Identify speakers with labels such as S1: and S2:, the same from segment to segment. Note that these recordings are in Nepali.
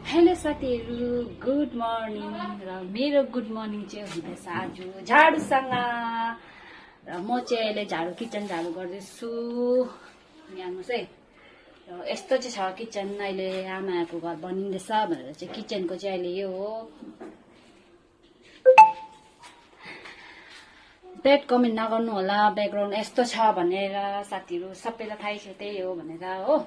S1: हेलो साथीहरू, गुड मर्निङ। र मेरो गुड मर्निङ चाहिँ हुँदैछ आज झाडुसँग। र म चाहिँ अहिले किचन झाडु गर्दैछु। हेर्नुहोस् है, र यस्तो चाहिँ छ किचन। अहिले आमाको घर बनिँदैछ भनेर चाहिँ किचनको चाहिँ अहिले यो हो। ब्याड कमेन्ट नगर्नु होला, ब्याकग्राउन्ड यस्तो छ भनेर। साथीहरू सबैलाई थाहै छ त्यही हो भनेर हो।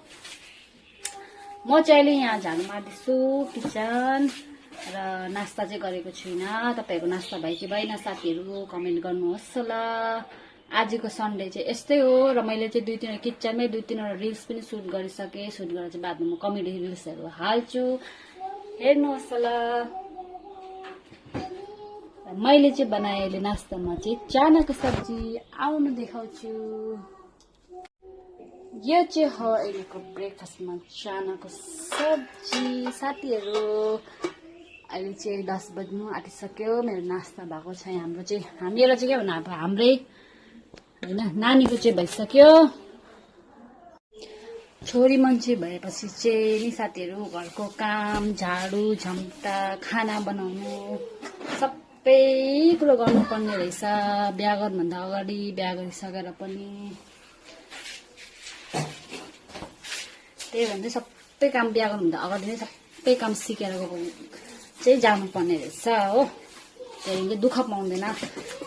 S1: म चाहिँ अहिले यहाँ झाडु मार्दैछु किचन। र नास्ता चाहिँ गरेको छुइनँ। तपाईँहरूको नास्ता भयो कि भएन साथीहरू कमेन्ट गर्नुहोस् ल। आजको सन्डे चाहिँ यस्तै हो। र मैले चाहिँ किचनमै 2-3वटा रिल्स पनि सुट गरिसकेँ। सुट गरेर चाहिँ बादमा म कमेडी रिल्सहरू हाल्छु, हेर्नुहोस् ल। मैले चाहिँ बनाएँ अहिले नास्तामा चाहिँ चानाको सब्जी, आउनु देखाउँछु। यो चाहिँ हो अहिलेको ब्रेकफास्टमा चानाको सब्जी। साथीहरू अहिले चाहिँ 10 बज्नु आँटिसक्यो। मेरो नास्ता भएको छ। हाम्रो चाहिँ के भन्नु, अब हाम्रै होइन, नानीको चाहिँ भइसक्यो। छोरी मान्छे भएपछि चाहिँ नि साथीहरू घरको काम, झाडु झम्टा, खाना बनाउनु सबै कुरो गर्नुपर्ने रहेछ। बिहा गर्नुभन्दा अगाडि, बिहा गरिसकेर पनि त्यही भन्छ। सबै काम बिहा गर्नुभन्दा अगाडि नै सबै काम सिकेर गएको चाहिँ जानुपर्ने रहेछ हो। त्यहाँदेखि दुःख पाउँदैन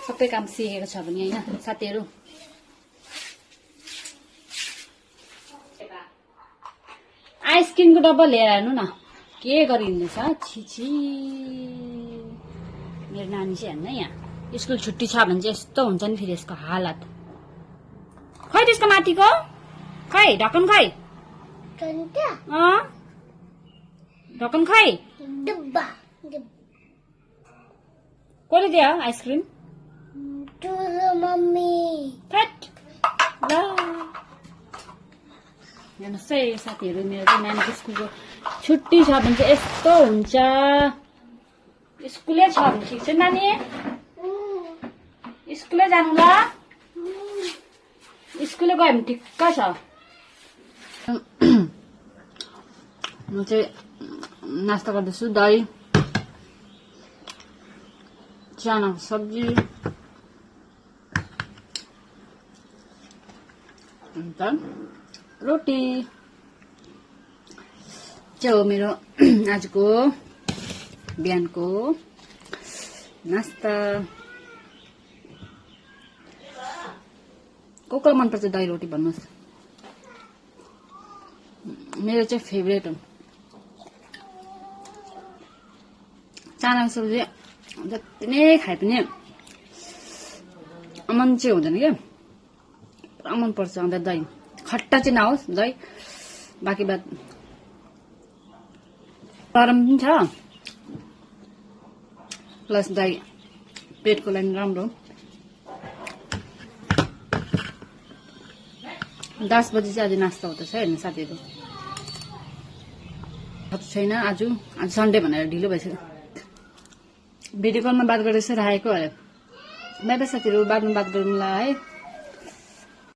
S1: सबै काम सिकेको छ भने, होइन साथीहरू। आइसक्रिमको डब्बा लिएर हेर्नु न के गरिँदैछ। छिछि, मेरो नानी चाहिँ हेर्नु यहाँ स्कुल छुट्टी छ भने चाहिँ यस्तो हुन्छ नि फेरि यसको हालत। खै त्यसको माथिको खै ढक्कन खै, ढक्कन खै, कसले दियो आइसक्रिम?
S2: मम्मी।
S1: हेर्नुहोस् है साथीहरू, मेरो चाहिँ नानीको स्कुलको छुट्टी छ भने चाहिँ यस्तो हुन्छ। स्कुलै छ भने ठिक छ नानी, स्कुलै जानु ल। स्कुलै गयो भने ठिक्क छ। म चाहिँ नास्ता गर्दैछु, दही, चानाको सब्जी, अन्त रोटी चाहिँ हो मेरो आजको बिहानको नास्ता। को मनपर्छ दही रोटी भन्नुहोस्। मेरो चाहिँ फेभरेट हो। चानाको सब्जी जति नै खाए पनि अमन चाहिँ हुँदैन क्या, पुरा मनपर्छ। अन्त दही खट्टा चाहिँ नहोस् दही, बाँकी बात गरम पनि छ प्लस दही पेटको लागि राम्रो। 10 बजी चाहिँ आज नास्ता हुँदैछ हेर्नु साथीहरू। छैन आज सन्डे भनेर ढिलो भइसक्यो। भिडियो कलमा बात गर्दैछ राखेको अरे। बाई बाई साथीहरू, बादमा बात गरौँला है।